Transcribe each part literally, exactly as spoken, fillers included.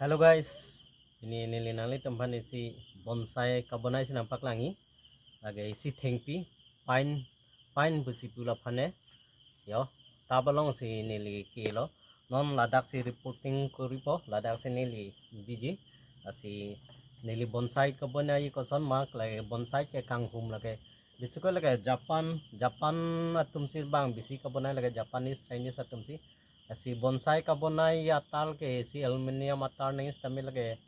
Hello guys, ini neli nanglitum aphan isi bonsai kabonai si nangpaklangji. Lake isi thengpi, pine, pine pusi pu la aphan he. Yo, tap alongsi neli kilo. Non ladak si reporting koripo, ladak si neli biji. Lasi neli bonsai kabonai koson ma, lake bonsai ke kanghum lake. Bichiko lake Japan, Japan atum si bang bisi kabonai, lake Japanese, Chinese atum si. Lasi bonsai kabonai atar ke isi aluminium atar nangji setame lake.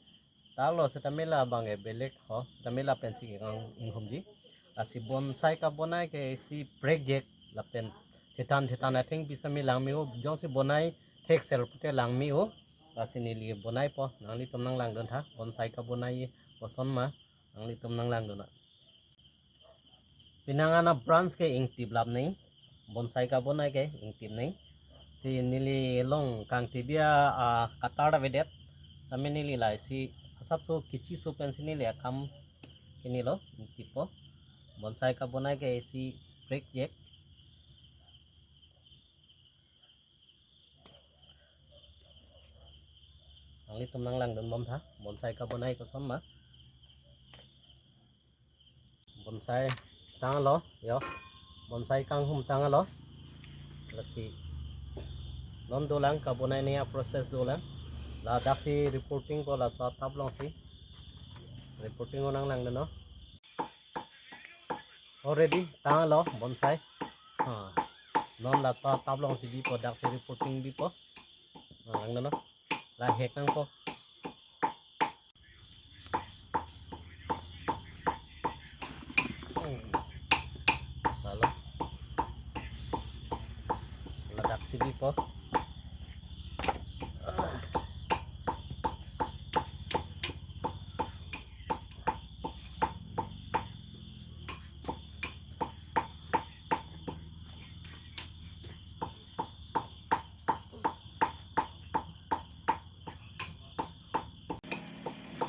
Tarlo setame la bang ke belek ho, setame lapen si kang inghumji. Lasi bonsai kabonai ke isi prekjek lapen thetan thetan athengpi setame langme-o, jongsi bonai theksel pute langme-o. Lasi neli bonaipo, nanglitum nanglangdun tha, bonsai kabonai koson ma, nanglitum nanglangdun tha. Penang an a-branch ke ingtip lap nangji, bonsai kabonai ke ingtip nangji. Si neli along kangtip a, ah, cutter avedet. Setame neli la isi asapso kechiso pensi neli akam ke nilo ingtippo. Bonsai kabonai ke isi prekjek. Nanglitum nanglangdun bom tha, bonsai kabonai koson ma. Bonsai tanglo, yo. Bonsai kanghum tanglo. Lasi non dolang kabonai ni a-process dolang. Ladak si reporting ko laso atap alongsi. Reporting ko nanglangdunnon. Already tanglo bonsai. Ha. Non laso atap alongsi bipo, dak si reporting bipo. Ha, langdunnon. La hek nangpo. Lalo. Ladak si bipo.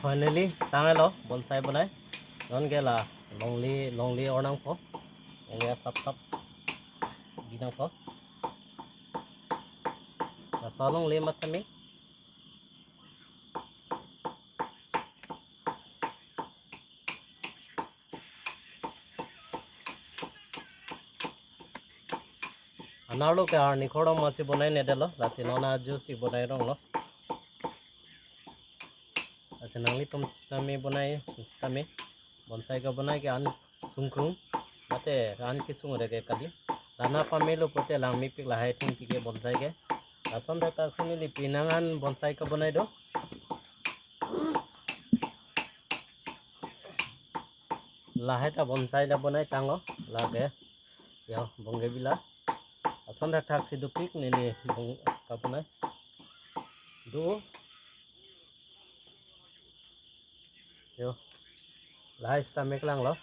Finally, tanglo bonsai bonai. Non ke la longle, longle ornangpo. Longle asap sap binangpo. Laso longle matame. Anerlo ke arni kordom masi bonai nedetlo, lasi non ajo si bonai ronglo. Lasi nanglitum setame bonai tame, bonsai kabonai ke an sungkrung, mate an kesung re ke kali. Lana pamelo pute langmepik lahai thengpi ke bonsai ke. Lason dak ta sini li penang an bonsai kabonai do. Lahai ta bonsai ta bonai tanglo, lake. Yo, bongke bila. Lason thakthak si dopik neli bong kabonai. Do. Yo. Lahai setame kelanglo.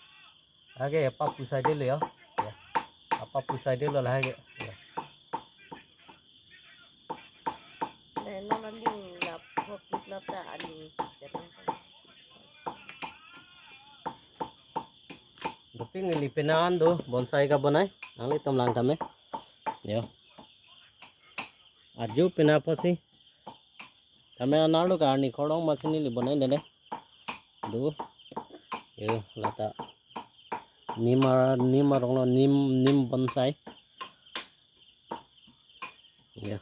Lake apa pusai delo yo. Ya. Apa pusai delo lahai ke. Ya. Dai non aling lap hokit lap ta aling. Dopik neli penang an do bonsai kabonai. Nanglitum lang tame. Yo. Ajo penang apotsi. Tame anerlo ke arni kordom masi neli bonai dede. Do. Yo, lata. Nim ar, nim aronglo, nim, nim bonsai. Ya.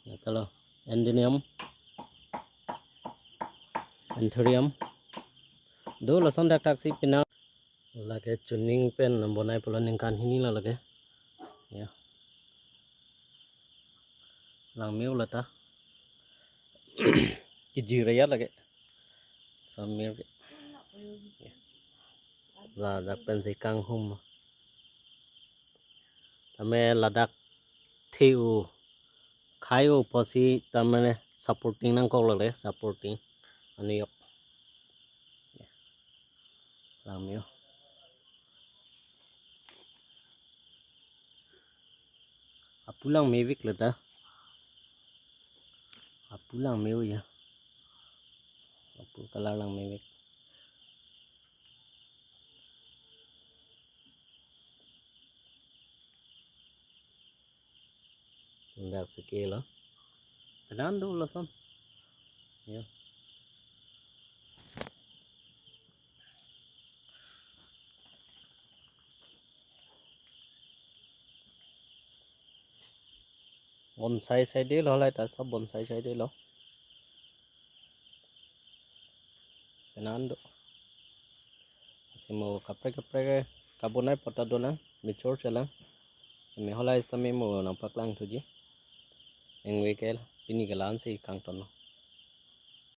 Ya, kalau Anthurium. Anthurium. Do lason thakthak si penang. Lake chuning pen bonai pulo ningkan hini lo lake. Ya. Langme-o lata. Kejir ya lake. Samir ke. Ya. Ladak pensi kanghum. Tame ladak the-o khai-o apotsi tame supporting nangkoklo le, supporting. Aniyok. Langme-o. Apu langmevek lata. Apu langme-o ya. Apu kalar langmevek. Dak si kelo. Kenan do lason. Ya. Bonsai saidelo lahai ta, sob bonsai saidelo. Kenan do. Lasi mo kaprek kaprek kabonai apot ta dolang, mature chelang. Seme halahai sitame mo nangpaklang thuji. Ingve ke pini ke la-an si kangton lo.